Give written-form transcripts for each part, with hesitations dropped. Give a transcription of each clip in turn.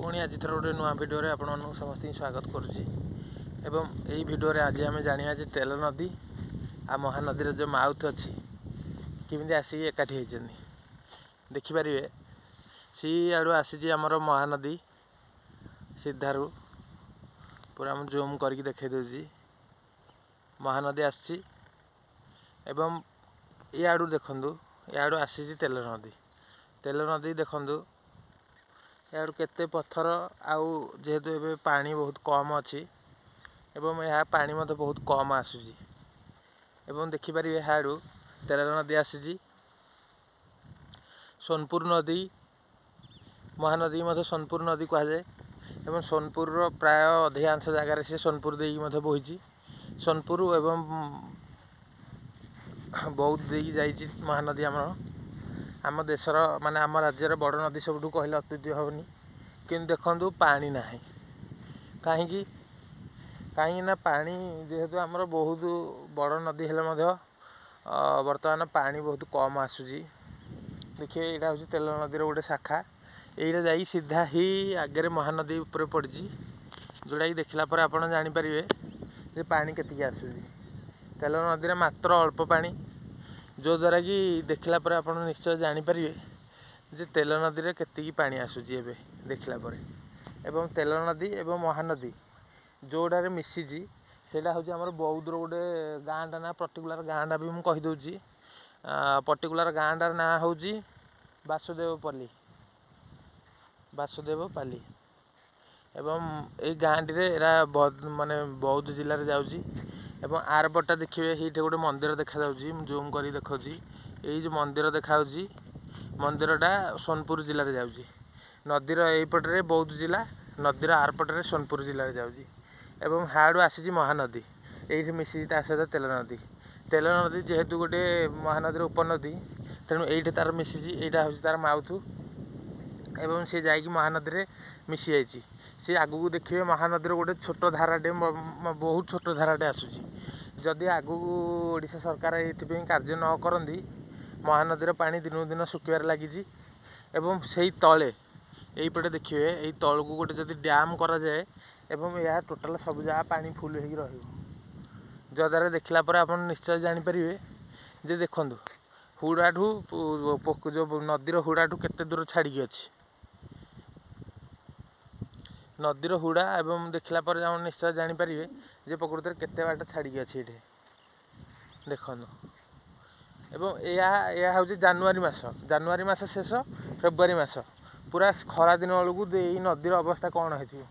ପୁଣି ଆଜି ଥର ଗୋଟେ ନୂଆ ଭିଡ଼ିଓରେ ଆପଣମାନଙ୍କୁ ସମସ୍ତଙ୍କୁ ସ୍ୱାଗତ କରୁଛି। ଏବଂ ଏଇ ଭିଡ଼ିଓରେ ଆଜି ଆମେ ଜାଣିବା ଯେ ତେଲ ନଦୀ ଆଉ ମହାନଦୀର ଯେଉଁ ମାଉଥ୍ ଅଛି କେମିତି ଆସିକି ଏକାଠି ହେଇଛନ୍ତି। ଦେଖିପାରିବେ ସିଆଡ଼ୁ ଆସିଛି ଆମର ମହାନଦୀ, ସିଧାରୁ ପୁରା ମୁଁ ଜୁମ୍ କରିକି ଦେଖାଇ ଦେଉଛି। ମହାନଦୀ ଆସିଛି ଏବଂ ଇଆଡ଼ୁ ଦେଖନ୍ତୁ, ଇଆଡ଼ୁ ଆସିଛି ତେଲ ନଦୀ। ତେଲ ନଦୀ ଦେଖନ୍ତୁ ଇଆଡ଼ୁ କେତେ ପଥର, ଆଉ ଯେହେତୁ ଏବେ ପାଣି ବହୁତ କମ୍ ଅଛି ଏବଂ ଏହା ପାଣି ମଧ୍ୟ ବହୁତ କମ୍ ଆସୁଛି। ଏବଂ ଦେଖିପାରିବେ ସିଆଡ଼ୁ ତେଲ ନଦୀ ଆସିଛି। ସୋନପୁର ନଦୀ, ମହାନଦୀ ମଧ୍ୟ ସୋନପୁର ନଦୀ କୁହାଯାଏ ଏବଂ ସୋନପୁରର ପ୍ରାୟ ଅଧିକାଂଶ ଜାଗାରେ ସେ ସୋନପୁର ଦେଇକି ମଧ୍ୟ ବୋହିଛି। ସୋନପୁର ଏବଂ ବୌଦ୍ଧ ଦେଇକି ଯାଇଛି ମହାନଦୀ। ଆମର ଆମ ଦେଶର ମାନେ ଆମ ରାଜ୍ୟର ବଡ଼ ନଦୀ ସବୁଠୁ କହିଲେ ଅତ୍ୟୁକ୍ତି ହେବନି। କିନ୍ତୁ ଦେଖନ୍ତୁ ପାଣି ନାହିଁ। କାହିଁକି? କାହିଁକି ନା ପାଣି ଯେହେତୁ ଆମର ବହୁତ ବଡ଼ ନଦୀ ହେଲେ ମଧ୍ୟ ବର୍ତ୍ତମାନ ପାଣି ବହୁତ କମ୍ ଆସୁଛି। ଦେଖିବେ ଏଇଟା ହେଉଛି ତେଲ ନଦୀର ଗୋଟେ ଶାଖା। ଏଇଟା ଯାଇ ସିଧା ହିଁ ଆଗରେ ମହାନଦୀ ଉପରେ ପଡ଼ିଛି, ଯେଉଁଟାକି ଦେଖିଲା ପରେ ଆପଣ ଜାଣିପାରିବେ ଯେ ପାଣି କେତିକି ଆସୁଛି। ତେଲ ନଦୀରେ ମାତ୍ର ଅଳ୍ପ ପାଣି, ଯେଉଁଦ୍ୱାରା କି ଦେଖିଲା ପରେ ଆପଣ ନିଶ୍ଚୟ ଜାଣିପାରିବେ ଯେ ତେଲ ନଦୀରେ କେତିକି ପାଣି ଆସୁଛି ଏବେ ଦେଖିଲା ପରେ। ଏବଂ ତେଲ ନଦୀ ଏବଂ ମହାନଦୀ ଯେଉଁଟାରେ ମିଶିଛି ସେଇଟା ହେଉଛି ଆମର ବୌଦ୍ଧର ଗୋଟେ ଗାଁଟା ନାଁ, ପର୍ଟିକୁଲାର ଗାଁଟା ବି ମୁଁ କହିଦେଉଛି। ପର୍ଟିକୁଲାର ଗାଁଟାର ନାଁ ହେଉଛି ବାସୁଦେବପଲ୍ଲୀ, ବାସୁଦେବପାଲି। ଏବଂ ଏଇ ଗାଁଟିରେ ଏରା ମାନେ ବୌଦ୍ଧ ଜିଲ୍ଲାରେ ଯାଉଛି। ଏବଂ ଆରପଟଟା ଦେଖିବେ, ସେଇଠି ଗୋଟେ ମନ୍ଦିର ଦେଖାଯାଉଛି, ମୁଁ ଜୁମ୍ କରିକି ଦେଖାଉଛି। ଏଇ ଯେଉଁ ମନ୍ଦିର ଦେଖାଯାଉଛି, ମନ୍ଦିରଟା ସୋନପୁର ଜିଲ୍ଲାରେ ଯାଉଛି। ନଦୀର ଏଇପଟରେ ବୌଦ୍ଧ ଜିଲ୍ଲା, ନଦୀର ଆରପଟରେ ସୋନପୁର ଜିଲ୍ଲାରେ ଯାଉଛି। ଏବଂ ହାଡ଼ୁ ଆସିଛି ମହାନଦୀ, ଏଇଠି ମିଶିଛି ତା ସହିତ ତେଲ ନଦୀ। ତେଲ ନଦୀ ଯେହେତୁ ଗୋଟେ ମହାନଦୀର ଉପନଦୀ, ତେଣୁ ଏଇଠି ତାର ମିଶିଛି। ଏଇଟା ହେଉଛି ତାର ମାଉଥ୍ ଏବଂ ସେ ଯାଇକି ମହାନଦୀରେ ମିଶି ଯାଇଛି। ସେ ଆଗକୁ ଦେଖିବେ ମହାନଦୀର ଗୋଟେ ଛୋଟ ଧାରାଟେ, ବହୁତ ଛୋଟ ଧାରାଟେ ଆସୁଛି। ଯଦି ଆଗକୁ ଓଡ଼ିଶା ସରକାର ଏଇଥିପାଇଁ କାର୍ଯ୍ୟ ନ କରନ୍ତି, ମହାନଦୀର ପାଣି ଦିନକୁ ଦିନ ଶୁଖିବାରେ ଲାଗିଛି। ଏବଂ ସେଇ ତଳେ ଏଇପଟେ ଦେଖିବେ, ଏଇ ତଳକୁ ଗୋଟେ ଯଦି ଡ୍ୟାମ୍ କରାଯାଏ ଏବଂ ଏହା ଟୋଟାଲ୍ ସବୁ ଜାଗା ପାଣି ଫୁଲ୍ ହେଇକି ରହିବ। ଯଦ୍ୱାରା ଦେଖିଲା ପରେ ଆପଣ ନିଶ୍ଚୟ ଜାଣିପାରିବେ ଯେ ଦେଖନ୍ତୁ ହୁଡ଼ାଠୁ, ଯେଉଁ ନଦୀର ହୁଡ଼ାଠୁ କେତେ ଦୂର ଛାଡ଼ିକି ଅଛି ନଦୀର ହୁଡ଼ା। ଏବଂ ଦେଖିଲା ପରେ ଆପଣ ନିଶ୍ଚୟ ଜାଣିପାରିବେ ଯେ ପ୍ରକୃତରେ କେତେ ବାଟ ଛାଡ଼ିକି ଅଛି ଏଠି ଦେଖନ୍ତୁ। ଏବଂ ଏହା ଏହା ହେଉଛି ଜାନୁଆରୀ ମାସ, ଜାନୁଆରୀ ମାସ ଶେଷ, ଫେବୃଆରୀ ମାସ ପୁରା ଖରା ଦିନ ବେଳକୁ ଏଇ ନଦୀର ଅବସ୍ଥା କ'ଣ ହେଇଥିବ।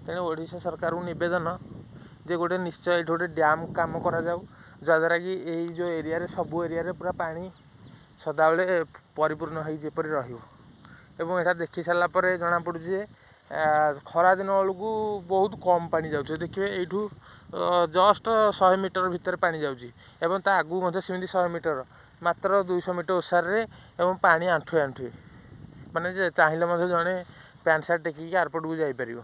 ତେଣୁ ଓଡ଼ିଶା ସରକାରଙ୍କୁ ନିବେଦନ ଯେ ଗୋଟେ ନିଶ୍ଚୟ ଏଇଠି ଗୋଟେ ଡ୍ୟାମ୍ କାମ କରାଯାଉ, ଯାହାଦ୍ୱାରା କି ଏଇ ଯେଉଁ ଏରିଆରେ ସବୁ ଏରିଆରେ ପୁରା ପାଣି ସଦାବେଳେ ପରିପୂର୍ଣ୍ଣ ହେଇ ଯେପରି ରହିବ। ଏବଂ ଏଇଟା ଦେଖି ସାରିଲା ପରେ ଜଣାପଡ଼ୁଛି ଯେ ଖରାଦିନ ବେଳକୁ ବହୁତ କମ୍ ପାଣି ଯାଉଛି। ଦେଖିବେ ଏଇଠୁ ଜଷ୍ଟ 100 ମିଟର ଭିତରେ ପାଣି ଯାଉଛି ଏବଂ ତା ଆଗକୁ ମଧ୍ୟ ସେମିତି 100 ମିଟର, ମାତ୍ର 200 ମିଟର ଓସାରରେ ଏବଂ ପାଣି ଆଣ୍ଠୁଏ ଆଣ୍ଠୁଏ, ମାନେ ଯେ ଚାହିଁଲେ ମଧ୍ୟ ଜଣେ ପ୍ୟାଣ୍ଟ ସାର୍ଟ ଟେକିକି ଆରପଟକୁ ଯାଇପାରିବ।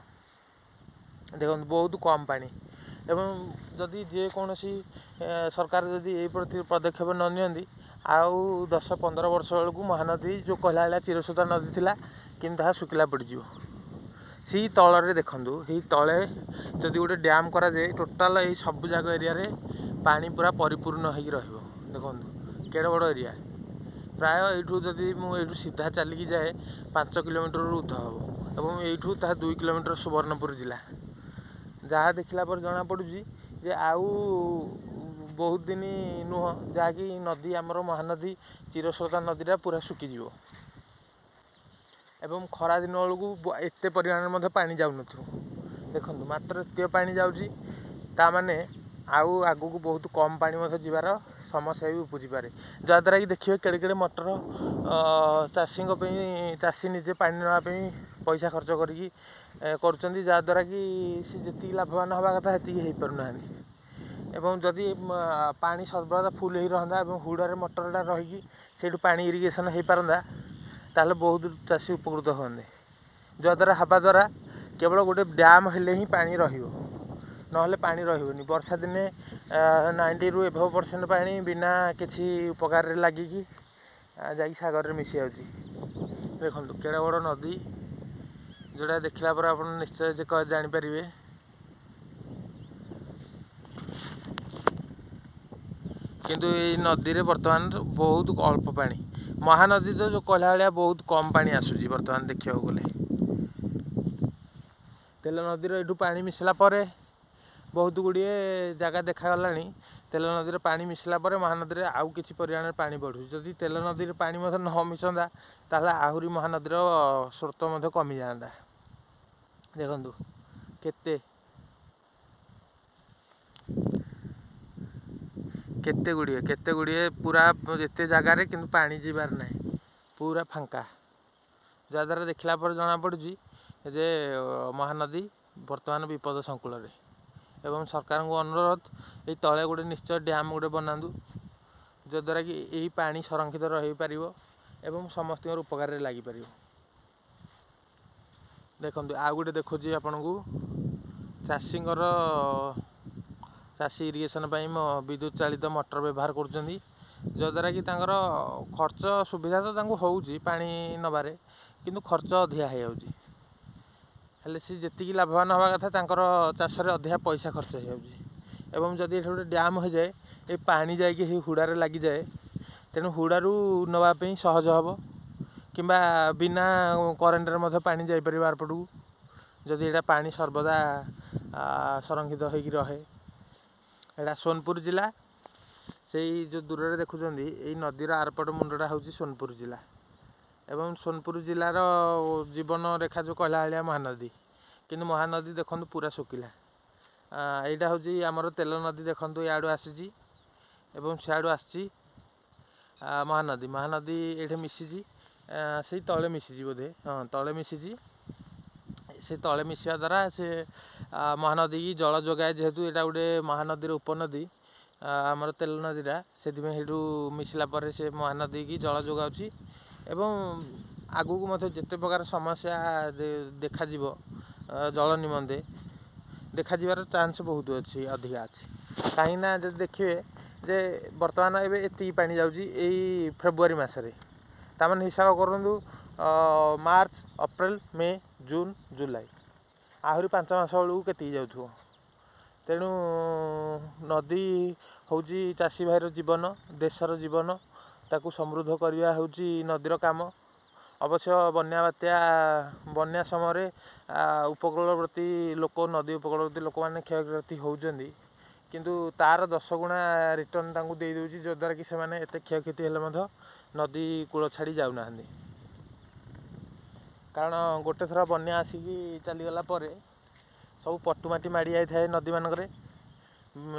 ଦେଖନ୍ତୁ ବହୁତ କମ୍ ପାଣି। ଏବଂ ଯଦି ଯେକୌଣସି ସରକାର ଯଦି ଏଇ ପ୍ରତି ପଦକ୍ଷେପ ନ ନିଅନ୍ତି, ଆଉ 10-15 ବର୍ଷ ବେଳକୁ ମହାନଦୀ ଯେଉଁ କହିଲା ଭଳିଆ ଚିରସ୍ରୋତା ନଦୀ ଥିଲା, କିନ୍ତୁ ତାହା ଶୁଖିଲା ପଡ଼ିଯିବ। ସେଇ ତଳରେ ଦେଖନ୍ତୁ, ସେଇ ତଳେ ଯଦି ଗୋଟେ ଡ୍ୟାମ୍ କରାଯାଏ, ଟୋଟାଲ୍ ଏଇ ସବୁ ଯାକ ଏରିଆରେ ପାଣି ପୁରା ପରିପୂର୍ଣ୍ଣ ହେଇକି ରହିବ। ଦେଖନ୍ତୁ କେଡ଼େ ବଡ଼ ଏରିଆ, ପ୍ରାୟ ଏଇଠୁ ଯଦି ମୁଁ ଏଇଠୁ ସିଧା ଚାଲିକି ଯାଏ 5 କିଲୋମିଟରରୁ ଉର୍ଦ୍ଧ୍ୱ ହେବ ଏବଂ ଏଇଠୁ ତାହା 2 କିଲୋମିଟର ସୁବର୍ଣ୍ଣପୁର ଜିଲ୍ଲା। ଯାହା ଦେଖିଲା ପରେ ଜଣାପଡ଼ୁଛି ଯେ ଆଉ ବହୁତ ଦିନ ନୁହଁ, ଯାହାକି ନଦୀ ଆମର ମହାନଦୀ ଚିରସ୍ରୋତା ନଦୀଟା ପୁରା ଶୁଖିଯିବ ଏବଂ ଖରାଦିନ ବେଳକୁ ଏତେ ପରିମାଣରେ ମଧ୍ୟ ପାଣି ଯାଉନଥିବ। ଦେଖନ୍ତୁ ମାତ୍ର ଏତିକ ପାଣି ଯାଉଛି, ତା ମାନେ ଆଉ ଆଗକୁ ବହୁତ କମ୍ ପାଣି ମଧ୍ୟ ଯିବାର ସମସ୍ୟା ବି ଉପୁଜିପାରେ। ଯାହାଦ୍ୱାରା କି ଦେଖିବେ କେଡ଼େ କେଡ଼େ ମଟର ଚାଷୀଙ୍କ ପାଇଁ, ଚାଷୀ ନିଜେ ପାଣି ନେବା ପାଇଁ ପଇସା ଖର୍ଚ୍ଚ କରିକି କରୁଛନ୍ତି, ଯାହାଦ୍ୱାରା କି ସେ ଯେତିକି ଲାଭବାନ ହେବା କଥା ସେତିକି ହେଇପାରୁନାହାନ୍ତି। ଏବଂ ଯଦି ପାଣି ସର୍ବଦା ଫୁଲ୍ ହେଇ ରହନ୍ତା ଏବଂ ହୁଡ଼ାରେ ମଟରଟା ରହିକି ସେଇଠୁ ପାଣି ଇରିଗେସନ୍ ହେଇପାରନ୍ତା, ତାହେଲେ ବହୁତ ଚାଷୀ ଉପକୃତ ହୁଅନ୍ତେ। ଯାହାଦ୍ୱାରା ହେବା ଦ୍ୱାରା କେବଳ ଗୋଟେ ଡ୍ୟାମ୍ ହେଲେ ହିଁ ପାଣି ରହିବ, ନହେଲେ ପାଣି ରହିବନି। ବର୍ଷା ଦିନେ 90ରୁ ଏବଭ୍ ପରସେଣ୍ଟ ପାଣି ବିନା କିଛି ଉପକାରରେ ଲାଗିକି ଯାଇକି ସାଗରରେ ମିଶି ଯାଉଛି। ଦେଖନ୍ତୁ କେଡ଼େ ବଡ଼ ନଦୀ, ଯେଉଁଟା ଦେଖିଲା ପରେ ଆପଣ ନିଶ୍ଚୟ ଯେ ଜାଣିପାରିବେ। କିନ୍ତୁ ଏଇ ନଦୀରେ ବର୍ତ୍ତମାନ ବହୁତ ଅଳ୍ପ ପାଣି। ମହାନଦୀ ତ ଯେଉଁ କହିଲା ଭଳିଆ ବହୁତ କମ୍ ପାଣି ଆସୁଛି ବର୍ତ୍ତମାନ ଦେଖିବାକୁ ଗଲେ। ତେଲ ନଦୀର ଏଇଠୁ ପାଣି ମିଶିଲା ପରେ ବହୁତ ଗୁଡ଼ିଏ ଜାଗା ଦେଖାଗଲାଣି। ତେଲ ନଦୀର ପାଣି ମିଶିଲା ପରେ ମହାନଦୀରେ ଆଉ କିଛି ପରିମାଣରେ ପାଣି ବଢ଼ୁଛି। ଯଦି ତେଲ ନଦୀରେ ପାଣି ମଧ୍ୟ ନ ମିଶନ୍ତା, ତାହେଲେ ଆହୁରି ମହାନଦୀର ସ୍ରୋତ ମଧ୍ୟ କମିଯାଆନ୍ତା। ଦେଖନ୍ତୁ କେତେ କେତେ ଗୁଡ଼ିଏ କେତେ ଗୁଡ଼ିଏ ପୁରା ଏତେ ଜାଗାରେ କିନ୍ତୁ ପାଣି ଯିବାର ନାହିଁ, ପୁରା ଫାଙ୍କା। ଯାହାଦ୍ୱାରା ଦେଖିଲା ପରେ ଜଣାପଡ଼ୁଛି ଯେ ମହାନଦୀ ବର୍ତ୍ତମାନ ବିପଦ ସଂକୁଳରେ। ଏବଂ ସରକାରଙ୍କୁ ଅନୁରୋଧ, ଏଇ ତଳେ ଗୋଟେ ନିଶ୍ଚୟ ଡ୍ୟାମ୍ ଗୋଟେ ବନାନ୍ତୁ, ଯଦ୍ୱାରା କି ଏହି ପାଣି ସଂରକ୍ଷିତ ରହିପାରିବ ଏବଂ ସମସ୍ତଙ୍କର ଉପକାରରେ ଲାଗିପାରିବ। ଦେଖନ୍ତୁ, ଆଉ ଗୋଟେ ଦେଖୁଛି ଆପଣଙ୍କୁ, ଚାଷୀଙ୍କର ଚାଷୀ ଇରିଗେସନ୍ ପାଇଁ ବିଦ୍ୟୁତ ଚାଳିତ ମଟର ବ୍ୟବହାର କରୁଛନ୍ତି, ଯଦ୍ୱାରା କି ତାଙ୍କର ଖର୍ଚ୍ଚ ସୁବିଧା ତ ତାଙ୍କୁ ହେଉଛି ପାଣି ନେବାରେ, କିନ୍ତୁ ଖର୍ଚ୍ଚ ଅଧିକା ହେଇଯାଉଛି। ହେଲେ ସେ ଯେତିକି ଲାଭବାନ ହେବା କଥା, ତାଙ୍କର ଚାଷରେ ଅଧିକା ପଇସା ଖର୍ଚ୍ଚ ହେଇଯାଉଛି। ଏବଂ ଯଦି ଏଠି ଗୋଟେ ଡ୍ୟାମ୍ ହୋଇଯାଏ, ଏ ପାଣି ଯାଇକି ସେଇ ହୁଡ଼ାରେ ଲାଗିଯାଏ, ତେଣୁ ହୁଡ଼ାରୁ ନେବା ପାଇଁ ସହଜ ହେବ, କିମ୍ବା ବିନା କରେଣ୍ଟରେ ମଧ୍ୟ ପାଣି ଯାଇପାରିବ ଆରପଟକୁ, ଯଦି ଏଇଟା ପାଣି ସର୍ବଦା ସଂରକ୍ଷିତ ହେଇକି ରହେ। ଏଇଟା ସୋନପୁର ଜିଲ୍ଲା। ସେଇ ଯେଉଁ ଦୂରରେ ଦେଖୁଛନ୍ତି, ଏଇ ନଦୀର ଆରପଟ ମୁଣ୍ଡଟା ହେଉଛି ସୋନପୁର ଜିଲ୍ଲା। ଏବଂ ସୋନପୁର ଜିଲ୍ଲାର ଜୀବନ ରେଖା ଯେଉଁ କହିଲା ଭଳିଆ ମହାନଦୀ, କିନ୍ତୁ ମହାନଦୀ ଦେଖନ୍ତୁ ପୁରା ଶୁଖିଲା। ଏଇଟା ହେଉଛି ଆମର ତେଲ ନଦୀ। ଦେଖନ୍ତୁ, ଇଆଡ଼ୁ ଆସିଛି ଏବଂ ସିଆଡ଼ୁ ଆସିଛି ମହାନଦୀ। ମହାନଦୀ ଏଇଠି ମିଶିଛି, ସେଇ ତଳେ ମିଶିଛି ବୋଧେ। ହଁ, ତଳେ ମିଶିଛି। ସେ ତଳେ ମିଶିବା ଦ୍ୱାରା ସେ ମହାନଦୀକି ଜଳ ଯୋଗାଏ। ଯେହେତୁ ଏଇଟା ଗୋଟେ ମହାନଦୀର ଉପନଦୀ ଆମର ତେଲ ନଦୀଟା, ସେଥିପାଇଁ ସେଇଠୁ ମିଶିଲା ପରେ ସେ ମହାନଦୀକି ଜଳ ଯୋଗାଉଛି। ଏବଂ ଆଗକୁ ମଧ୍ୟ ଯେତେ ପ୍ରକାର ସମସ୍ୟା ଦେଖାଯିବ ଜଳ ନିମନ୍ତେ, ଦେଖାଯିବାର ଚାନ୍ସ ବହୁତ ଅଛି, ଅଧିକା ଅଛି। କାହିଁକିନା ଯଦି ଦେଖିବେ ଯେ ବର୍ତ୍ତମାନ ଏବେ ଏତିକି ପାଣି ଯାଉଛି ଏଇ ଫେବୃଆରୀ ମାସରେ, ତାମାନେ ହିସାବ କରନ୍ତୁ ମାର୍ଚ୍ଚ, ଅପ୍ରିଲ, ମେ, ଜୁନ, ଜୁଲାଇ, ଆହୁରି 5 ମାସ ବେଳକୁ କେତିକି ଯାଉଥିବ। ତେଣୁ ନଦୀ ହେଉଛି ଚାଷୀ ଭାଇର ଜୀବନ, ଦେଶର ଜୀବନ। ତାକୁ ସମୃଦ୍ଧ କରିବା ହେଉଛି ନଦୀର କାମ। ଅବଶ୍ୟ ବନ୍ୟା ବାତ୍ୟା, ବନ୍ୟା ସମୟରେ ଉପକୂଳବର୍ତ୍ତୀ ଲୋକ, ନଦୀ ଉପକୂଳବର୍ତ୍ତୀ ଲୋକମାନେ କ୍ଷୟକ୍ଷତି ହେଉଛନ୍ତି, କିନ୍ତୁ ତାର 10 ଗୁଣା ରିଟର୍ଣ୍ଣ ତାଙ୍କୁ ଦେଇଦେଉଛି, ଯଦ୍ୱାରା କି ସେମାନେ ଏତେ କ୍ଷୟକ୍ଷତି ହେଲେ ମଧ୍ୟ ନଦୀ କୂଳ ଛାଡ଼ି ଯାଉନାହାନ୍ତି। କାରଣ ଗୋଟେ ଥର ବନ୍ୟା ଆସିକି ଚାଲିଗଲା ପରେ ସବୁ ପଟୁ ମାଟି ମାଡ଼ି ଯାଇଥାଏ ନଦୀମାନଙ୍କରେ,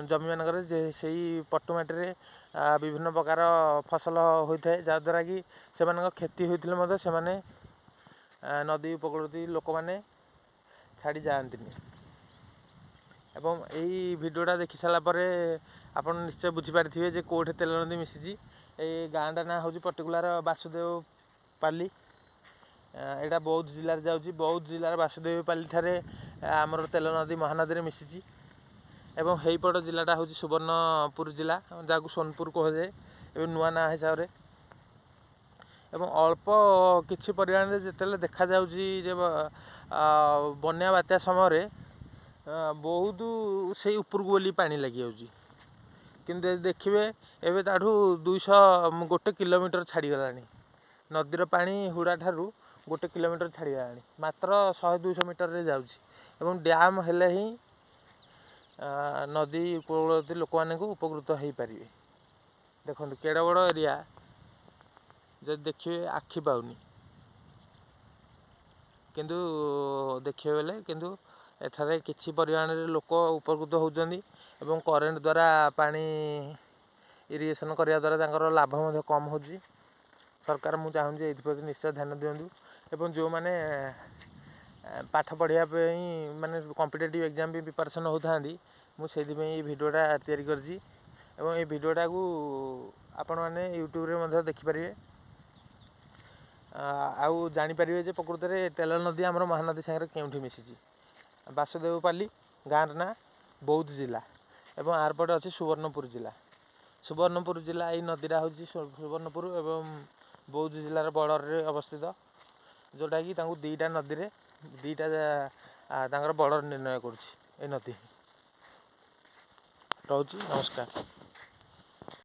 ଜମିମାନଙ୍କରେ, ଯେ ସେଇ ପଟୁ ମାଟିରେ ବିଭିନ୍ନ ପ୍ରକାର ଫସଲ ହୋଇଥାଏ, ଯାହାଦ୍ୱାରା କି ସେମାନଙ୍କ କ୍ଷତି ହୋଇଥିଲେ ମଧ୍ୟ ସେମାନେ ନଦୀ ଉପକୂଳବର୍ତ୍ତୀ ଲୋକମାନେ ଛାଡ଼ି ଯାଆନ୍ତିନି। ଏବଂ ଏଇ ଭିଡ଼ିଓଟା ଦେଖି ସାରିଲା ପରେ ଆପଣ ନିଶ୍ଚୟ ବୁଝିପାରିଥିବେ ଯେ କେଉଁଠି ତେଲ ନଦୀ ମିଶିଛି। ଏଇ ଗାଁଟା ନାଁ ହେଉଛି ପର୍ଟିକୁଲାର ବାସୁଦେବ ପାଲି। ଏଇଟା ବୌଦ୍ଧ ଜିଲ୍ଲାରେ ଯାଉଛି। ବୌଦ୍ଧ ଜିଲ୍ଲାର ବାସୁଦେବପାଲି ଠାରେ ଆମର ତେଲ ନଦୀ ମହାନଦୀରେ ମିଶିଛି। ଏବଂ ହେଇପଟ ଜିଲ୍ଲାଟା ହେଉଛି ସୁବର୍ଣ୍ଣପୁର ଜିଲ୍ଲା, ଯାହାକୁ ସୋନପୁର କୁହାଯାଏ ଏବେ ନୂଆ ନାଁ ହିସାବରେ। ଏବଂ ଅଳ୍ପ କିଛି ପରିମାଣରେ ଯେତେବେଳେ ଦେଖାଯାଉଛି ଯେ ବନ୍ୟା ବାତ୍ୟା ସମୟରେ ବହୁତ ସେଇ ଉପରକୁ ବୋଲି ପାଣି ଲାଗିଯାଉଛି, କିନ୍ତୁ ଯଦି ଦେଖିବେ ଏବେ ତାଠୁ 200, 1 କିଲୋମିଟର ଛାଡ଼ିଗଲାଣି। ନଦୀର ପାଣି ହୁଡ଼ା ଠାରୁ 1 କିଲୋମିଟର ଛାଡ଼ିଗଲାଣି, ମାତ୍ର 100 200 ମିଟରରେ ଯାଉଛି। ଏବଂ ଡ୍ୟାମ୍ ହେଲେ ହିଁ ନଦୀ ଉପକୂଳବର୍ତ୍ତୀ ଲୋକମାନଙ୍କୁ ଉପକୃତ ହେଇପାରିବେ। ଦେଖନ୍ତୁ କେଡ଼େ ବଡ଼ ଏରିଆ, ଯଦି ଦେଖିବେ ଆଖି ପାଉନି, କିନ୍ତୁ ଦେଖିବେ ବେଲେ କିନ୍ତୁ ଏଠାରେ କିଛି ପରିମାଣରେ ଲୋକ ଉପକୃତ ହେଉଛନ୍ତି। ଏବଂ କରେଣ୍ଟ ଦ୍ୱାରା ପାଣି ଇରିଗେସନ୍ କରିବା ଦ୍ୱାରା ତାଙ୍କର ଲାଭ ମଧ୍ୟ କମ୍ ହେଉଛି। ସରକାର, ମୁଁ ଚାହୁଁଛି, ଏଇଥିପ୍ରତି ନିଶ୍ଚୟ ଧ୍ୟାନ ଦିଅନ୍ତୁ। ଏବଂ ଯେଉଁମାନେ ପାଠ ପଢ଼ିବା ପାଇଁ, ମାନେ କମ୍ପିଟେଟିଭ୍ ଏକ୍ଜାମ୍ ପାଇଁ ପ୍ରିପାରେସନ୍ ହେଉଥାନ୍ତି, ମୁଁ ସେଇଥିପାଇଁ ଏଇ ଭିଡ଼ିଓଟା ତିଆରି କରିଛି। ଏବଂ ଏଇ ଭିଡ଼ିଓଟାକୁ ଆପଣମାନେ ୟୁଟ୍ୟୁବରେ ମଧ୍ୟ ଦେଖିପାରିବେ ଆଉ ଜାଣିପାରିବେ ଯେ ପ୍ରକୃତରେ ତେଲ ନଦୀ ଆମର ମହାନଦୀ ସାଙ୍ଗରେ କେଉଁଠି ମିଶିଛି। ବାସୁଦେବପାଲି ଗାଁର ନାଁ, ବୌଦ୍ଧ ଜିଲ୍ଲା, ଏବଂ ଆରପଟେ ଅଛି ସୁବର୍ଣ୍ଣପୁର ଜିଲ୍ଲା। ସୁବର୍ଣ୍ଣପୁର ଜିଲ୍ଲା, ଏଇ ନଦୀଟା ହେଉଛି ସୁବର୍ଣ୍ଣପୁର ଏବଂ ବୌଦ୍ଧ ଜିଲ୍ଲାର ବର୍ଡ଼ରରେ ଅବସ୍ଥିତ। ଯେଉଁଟାକି ତାଙ୍କୁ ଦୁଇଟା ନଦୀରେ ଦୁଇଟା ତାଙ୍କର ବର୍ଡ଼ର ନିର୍ଣ୍ଣୟ କରୁଛି ଏ ନଦୀ। ରହୁଛି, ନମସ୍କାର।